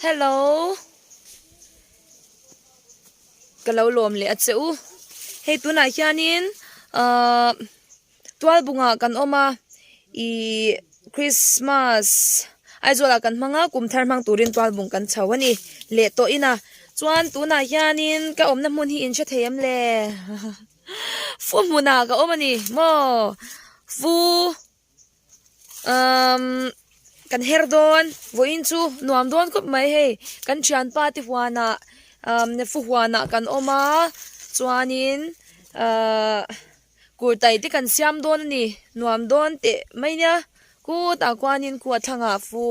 Hello ka lo lawm leh a che u hei tunah hianin ahh tualbungah kan awm a ihh christmas Aizawl ah kan hmang a kum thar hmang turin tualbung kan chho a ni leh tawh in a chuan tunah hianin ka awmna hmun hi in hre thei em le fu hmunah ka awm a ni maw fu. Umm kan her dawn vawiin chu nuam dawn khawp mai hei kan thianpa te huanah umm fu huanah kan awm a chuanin ahh kurtai te kan siam dawn a ni nuam dawn teh mai nia khutah khuanin khu a thlangah fu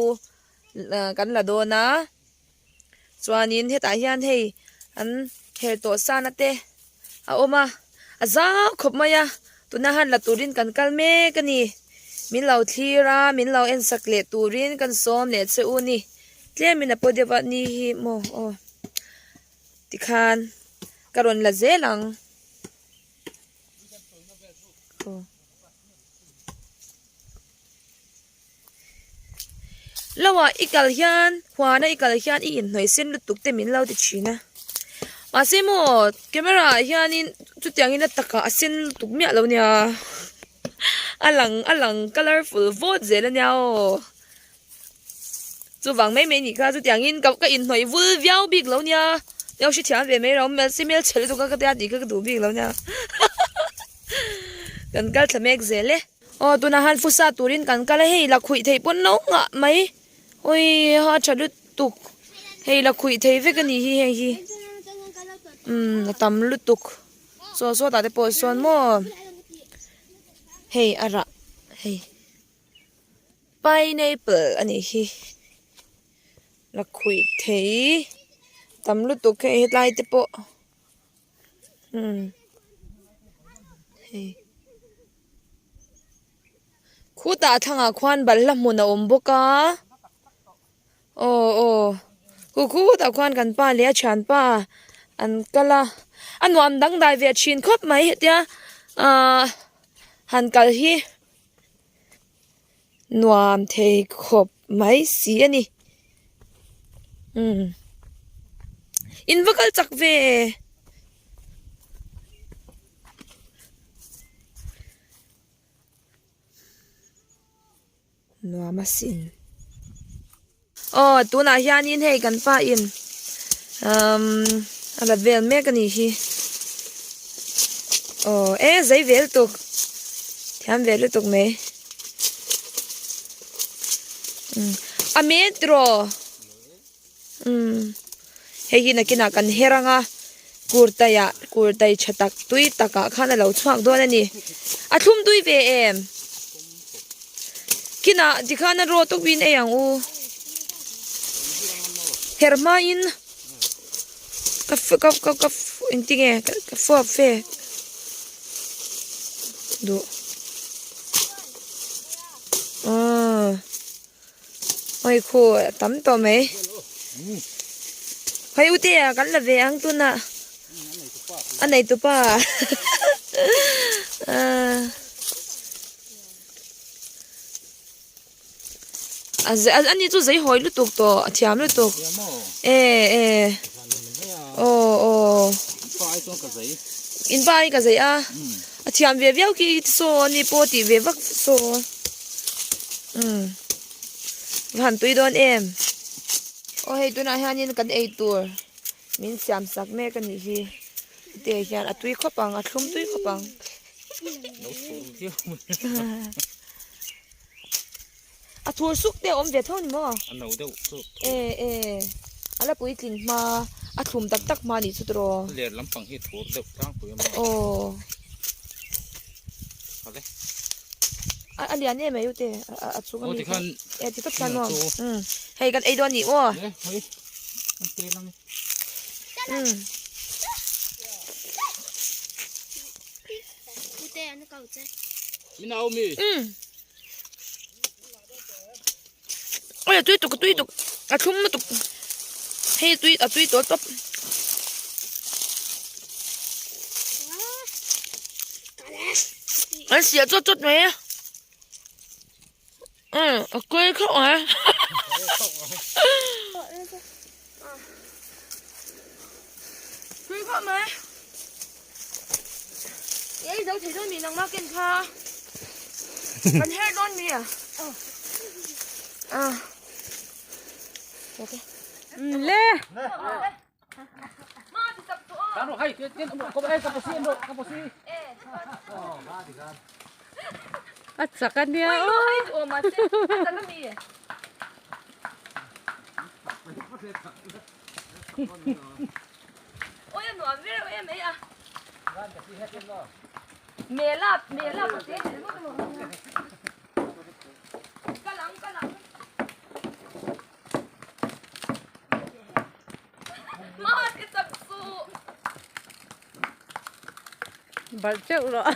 kan la dawn a. Chuanin hetah hian hei an her tawh sana te a awm a, a zau khawp mai a, tuna han la turin kan kal mek a ni. Min lo thlir a, min lo en sak leh turin kan sawm leh che u ni. Tlemin a paw deuh a ni hi maw aw tikhan ka rawn la zel ang. Lo ah i kal hian huan a i kal hian i inhnawih sen lutuk te min lo ti thin a mahse maw camera ah hianin chutiang in a takah a sen lutuk miah lo nia a lang a lang colourful vawt zel ania aw chuvang mai mai nih kha chutiang in ka inhnawih vul viau bik lo nia neu hrethiam ve mai ro mahse hmelchhe lutuk a ka tia tih kha ka duh bik lo nia kan kal thla mek zel e. Aw tunah han fusa turin kan kal a hei la khuih theih pawn lo ngah mai awi a tha lutuk hei la khuih thei vek a nih hi hei hi umm a tam lutuk saw sawtah te pawh sawn maw hei a rah hei pineapple a nih hi la khuih thei tam lutuk hei hetlai te pawh. Umm hei khutah thlangah khuan balhla hmun a awm bawk a aw aw khu khutah khuan kan pa leh a thianpa an kal a a nuam dangdai ve thin khawp mai hetia ahh han kal hi nuam thei khawp mai si a ni umm in va kal chak ve nuam asin. Aw tunah hianin hei kan pa in umm a la vel mek a nih hi aw e zei ve lutuk thiam ve lutuk mai umm a met tiraw umm hei hi nakinah kan her ang a kurtai ah kurtai tha tak tui takah khan a lo chhuak dawn a ni a thlum tui ve em kinah tikhan a raw tawk in ei ang u her hmain ka ka ka ka engtinge ka fuap ve duh aw. Oi khu a tam tawh mai. Hei u te ah kan la ve ang tunah. A nei tupa. A ni chu zei hawi lutuk tawh a thiam lutuk. E e. Aw aw. In pa ai ka zei a. A thiam ve viau khi saw a ni pawh tih ve vak saw. Umm va han tui dawn em. Aw hei tunah hianin kan ei tur min siam sak mek a nih hi te hian a tui khawp ang a thlum tui khawp ang. A thur suk te a awm ve tho ni maw? A no deuh chu. E e a la puitling hma a thlum tak tak hma nih chu tiraw. A ler lampang hi thur deuh tlangpui a maw? Aw. Hale. A a lian em ai u te a chung ami kha. E ti tawp khan maw? Um hei kan ei dawn nih maw? E hei an te lang e. Um. U te an kau che. Min au mi. Um. Oi a tui tuk a tui tuk a thlum lutuk hei tui a tui tawh tawp. An siah chawt chawt mai a umm a kui khauh mai. Tui khawp mai. Ei zo thei dawn mi nangmah ken kha. Kan her dawn mi a. Ah. Okay. Le. A chak a nia aw. Balh teuh rawh.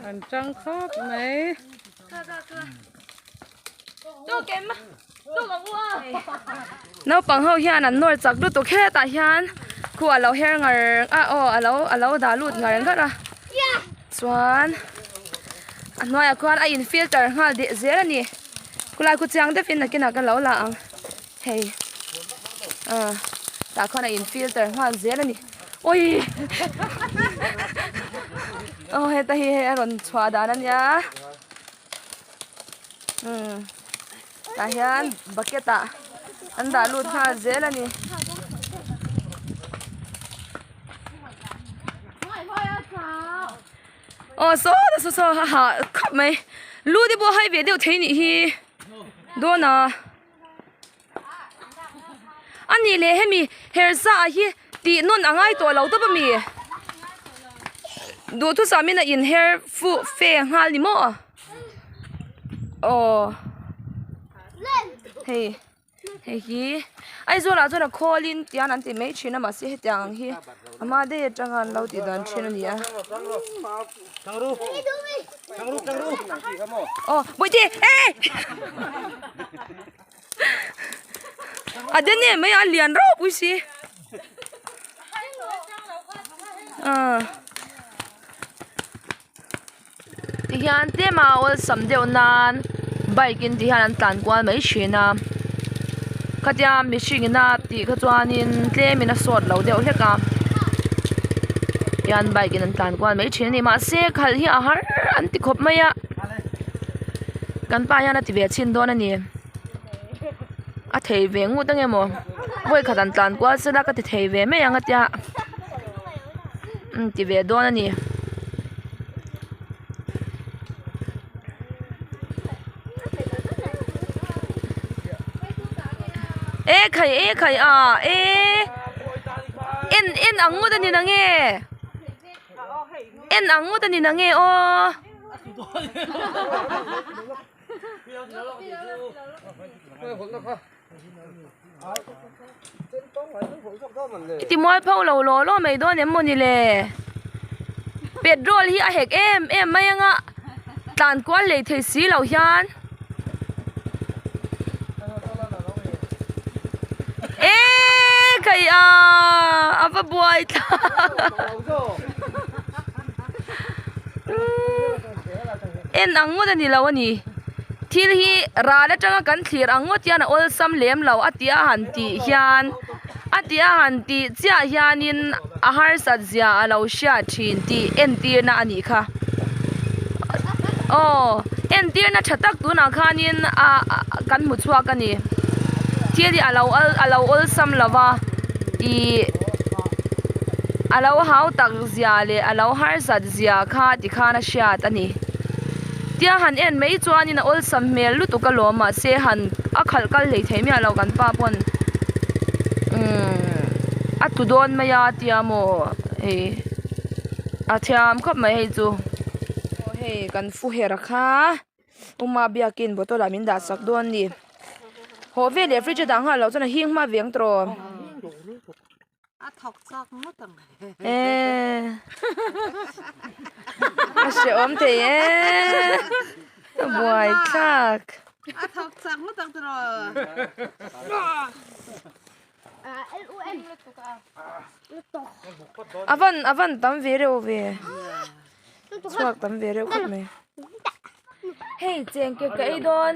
An tang khawp mai. Naupang ho hian an nawr chak lutuk hetah hian khu a lo her ngar a aw a lo a lo dah lut ngar ngar a chuan a hnuaiah khuan a in filter nghal deh zel a ni khulai khu chiang deuhin nakinah ka lo la ang. Hei ah tah khuan a in filter nghal zel a ni awii aw heta hi hei a rawn chhuah dan a nia umm tah hian bucket ah an dah lut nghal zel a ni. Aw saw saw saw a hah khawp mai lu te pawh hai ve deuh thei nih hi dawn a. A nih leh hemi hersa ah hi tih nawn a ngai tawh lo tawp a mi? Duhthusam in a in her fuh fe nghal ni maw? Aw hei hei hi Aizawl ah chuan a khawl in tian an ti mai thin a mahse hetiang ang hi a hma daih atanga an lo tih dan thin a ni a. Aw bawihte eh a den em mai a lian ropui si ah tihian tlem a awlsam deuh nan bike in tihian an tlan kual mai thin a khatia mihring ina tih kha chuanin tlem in a sawt lo deuh hlek a tihian bike in an tlan kual mai thin a ni mahse khalh hi a har an ti khawp mai a kan pa hian a ti ve chhin dawn a ni a thei ve ngut ang emaw vawi khat an tlan kual sela ka ti thei ve mai ang a tia ti ve dawn a ni. E khai e khai a e en en ang ngawt a ni nange en ang ngawt a ni nange aw. I ti mual pho lo law law mai dawn em mawni le petrol hi a hek em em mai anga tlan kual lei thei si lo hian eee kai a a va buai thlak en ang ngawt a ni lo a ni. Thil hi ral atanga kan thlir ang ngawt hian a awlsam lem lo a tih a han tih hian a tih a han tih chiah hianin a harsat zia a lo hriat thin tih entirna a nih kha aw entirna tha tak tunah khanin ah kan hmu chhuak a ni thil hi a lo a lo awlsam lo va ih a lo hau tak zia leh a lo harsat zia kha tikhan a hriat a ni. Tia han en mai chuanin a awlsam hmel lutuk alawm mahse han a khalh kal hlei thei miah lo kan pa pawn umm a tlu dawn mai a tia maw hei a thiam khawp mai hei chu aw hei kan fu her kha uma biakin bottle ah min dah sak dawn a ni haw veleh fridge a dah nghal loh chuan a hing hma ve ang tawh. A thawk chak ngawt ang. Eee. A hrehawm thei e a buai thlak. A thawk chak ngawt ang tiraw. A van a van tam ve reuh ve chhuak tam ve reuh khawp mai. Hei chengkek ka ei dawn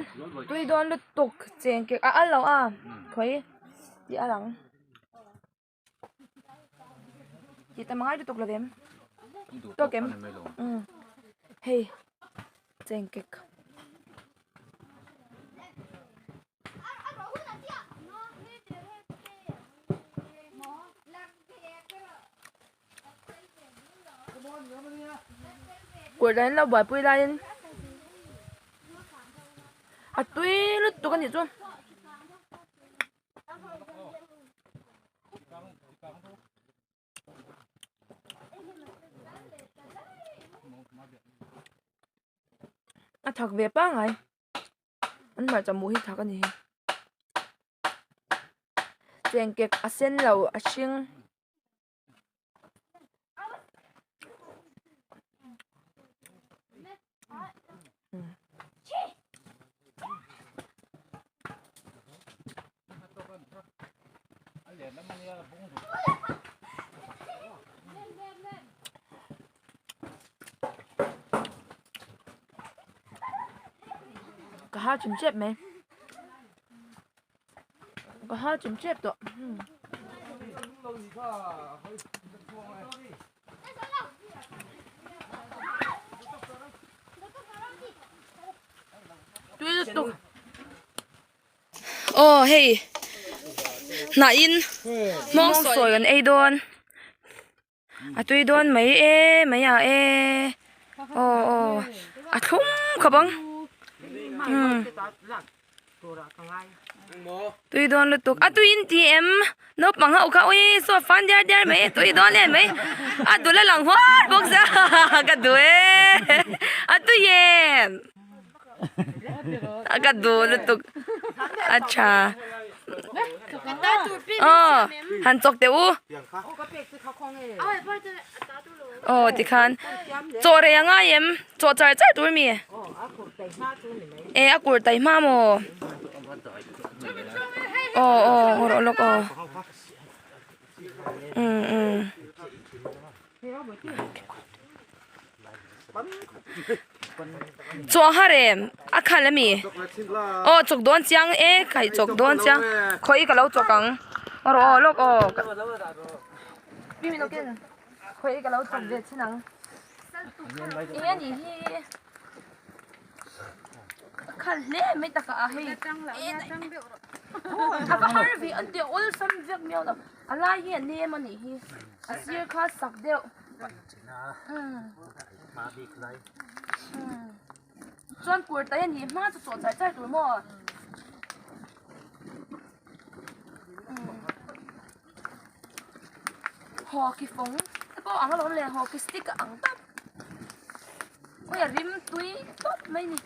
tui dawn lutuk chengkek a al lo a khawi tih a lang. Tih tam angai lutuk lovem tawk em umm hei chengkek. Kawr dan lo buaipui laiin a tui lutuk a nih chu. A thak ve pangai an hmarcha mu hi thak a ni hi chengkek a sen lo a hring. Ka hal chim chep mai ka hal chim chep tawh. Tui lutuk. Aw hei hnah in hmawng sawi kan ei dawn a tui dawn mai e mai ah e aw aw a thlum khawp ang umm tui dawn lutuk a tui in ti em naupang ho kha ui saw fan diar diar mai tui dawn em mai a dul a lang huat bawk sia ka duh e a tui em. A ka duh lutuk a tha aw han chawk teh u aw tikhan chaw rei a ngai em chaw char char tur mi e a kur tai hma maw aw aw haw rawh lawk aw um um. Chaw har em a khal ami aw chawk dawn chiang e khai chawk dawn chiang khawi ka lo chawk ang aw rawh aw lawk aw khawi ka lo chawk ve chin ang eng a nih hi a khal hle mai takah a hei a va har ve an tih awlsam vek miau lo a lai hi a nem a nih hi a sir kha sak deuh. Chuan kur tai a nih hma chu chawh char char tur maw? Hockey fawng te pawh ang alawm le hockey stick a ang tawp. Ui a rim tui tawp mai ni.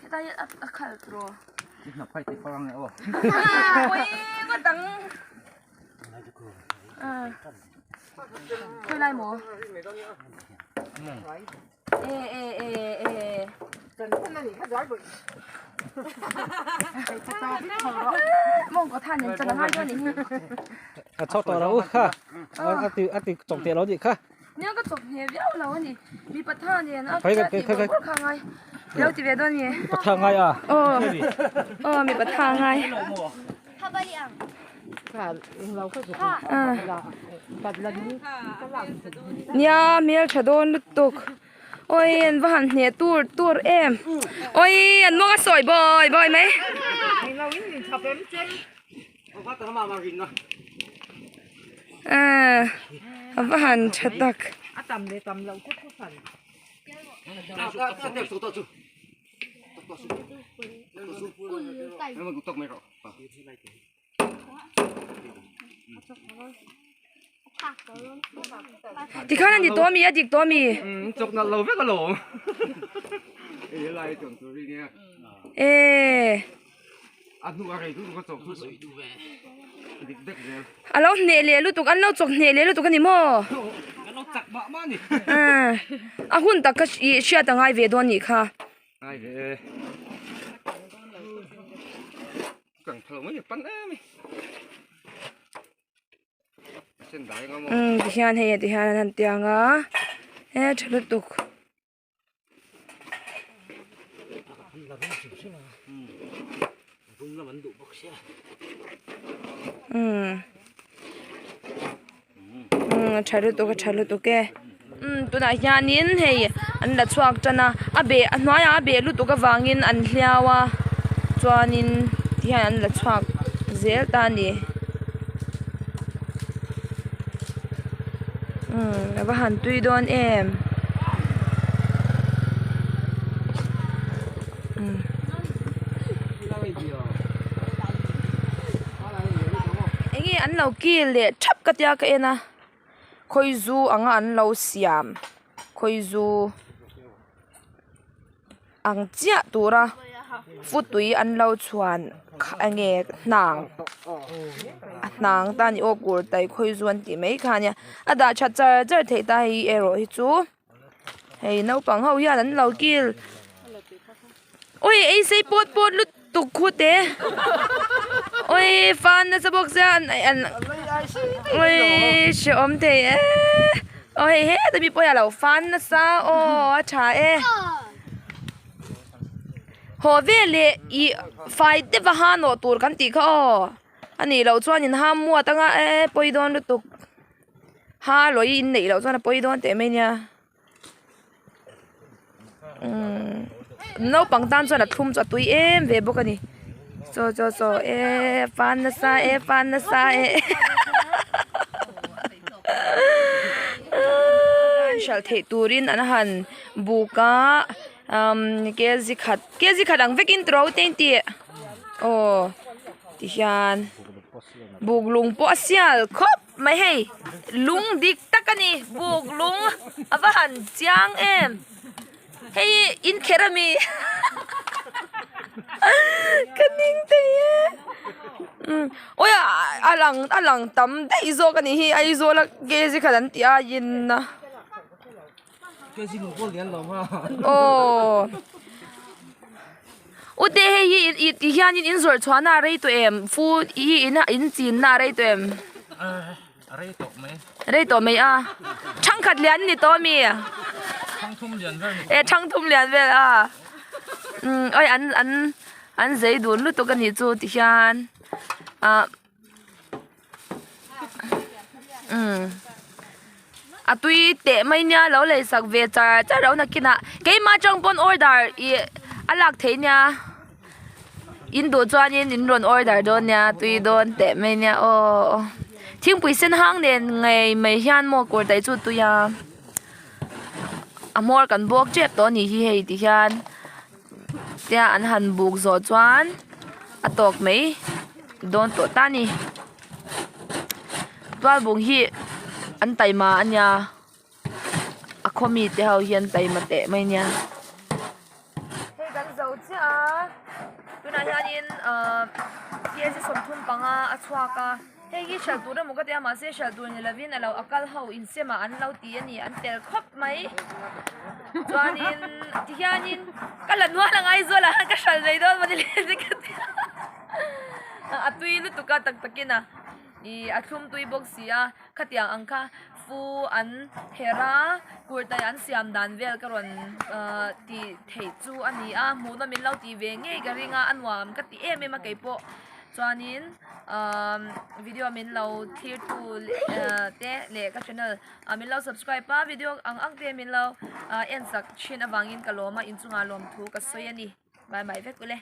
Hetlai hian a khal tawh. Ui ngawt ang. Khawi lai maw? E e e e. Mawng kaw than in chan a ngai dawn a nih hi. A chho tawh lo kha. A ti chawk teh lo nih kha. Nia ka chawk hne viau lo a ni. Mipa tha nen a tih bawrh bawrh kha ngai. Lo ti ve dawn nge. Mipa tha ngai a. Aw. Aw mipa tha ngai. Nia hmel tha dawn lutuk. Oi an va han hne tur tur em. Oi an mawng a sawi bawi bawi mai. A va han tha tak. Tikhan a ni tawh ami a dik tawh ami. E. A lo hneh leh lutuk an lo chawk hneh leh lutuk a ni maw? An lo chak mah mah a ni. A hun tak kha ih hriat a ngai ve dawn nih kha. Ngai ve e. Kang phalo mai a pan em. Sen dai nga maw. Umm tihian hei tihian an han tiang a he tha lutuk. Umm a tha lutuk a tha lutuk e umm tunah hianin hei an la chhuak tan a a beh a hnuaiah a beh lutuk avangin an hliau a chuanin tihian an la chhuak zel ta a ni umm a va han tui dawn em. Enge an lo kil leh thap ka tia ka en a khawizu anga an lo siam khawizu ang chiah tura futui an lo chhuan enge hnang a hnang ta ni aw kurtai khawizu an tih mai kha ania a dah that char char theih ta hei erawh hi chu. Hei naupang ho hian an lo kil ui ei sei pawt pawt lutuk khu te ui fan nasa bawk sia an an ui hrehawm thei e aw hei heta mi pawh hi a lo fan nasa aw a tha e haw veleh ih fai deuh a ha nawh tur kan tih kha aw a nih loh chuan in ham muat anga e pawi dawn lutuk. Ha lawi in neih loh chuan a pawi dawn teh mai nia umm naupang tan chuan a thlum chu a tui em ve bawk a ni chaw chaw chaw e fan nasa e fan nasa e hralh theih turin an han buk a umm kg khat kg khat ang vekin tiro te an tih aw tihian buk lung pawh a sial khawp. Mai hei lung dik tak a ni buk lung a va han chiang em hei hi in kher a mi ka ning thei e umm awi a lang a lang tam daih zawk a nih hi Aizawl a kg khat an tih aiin a aw ute hei hi ih ti hianin in zawrh chhuahna a rei tawh em fu hi in in chinna a rei tawh em rei tawh mai a thangkhat lian ni tawh ami e thangthum lian vel a umm awi an an an zei dun lutuk a nih chu ti hian ah. Umm a tui teh mai nia lo lei sak ve char char lo nakinah keimah atang pawn order ih a lak theih nia in duh chuanin in rawn order dawn nia tui dawn teh mai nia aw thingpui sen hang nen ngei mai hian maw kawr daih chu tui a a hmawr kan bawk tep tawh a nih hi hei ti hian. Tia an han buk zawh chuan a tawk mai dawn tawh ta a ni tualbung hi an taima a nia a khaw mi te ho hi an taima teh mai a nia. Hei kan zo chiah a tunah hianin ahh kg 35 a chhuak a hei hi hralh tur emaw ka ti a mahse hralh tur ni lovin a lo a kal ho insem ah an lo ti a ni an tel khawp mai chuanin tihianin ka la nual ang Aizawl ah hian ka hralh mai dawn mawni le te ka ti a a tui lutuk a tak takin a ih a thlum tui bawk si a khatiang ang kha fu an herh a kurtai an siam dan vel ka rawn ahh tih theih chu a ni a hmuhnawm min lo tih ve ngei ka ring a a nuam ka ti em em a keipawh. Chuanin umm video min lo thlir tu te leh ka channel ah min lo subscribe a video ang ang te min lo en sak thin avangin ka lawm a inchungah lawmthu ka sawi a ni bye bye vek ule.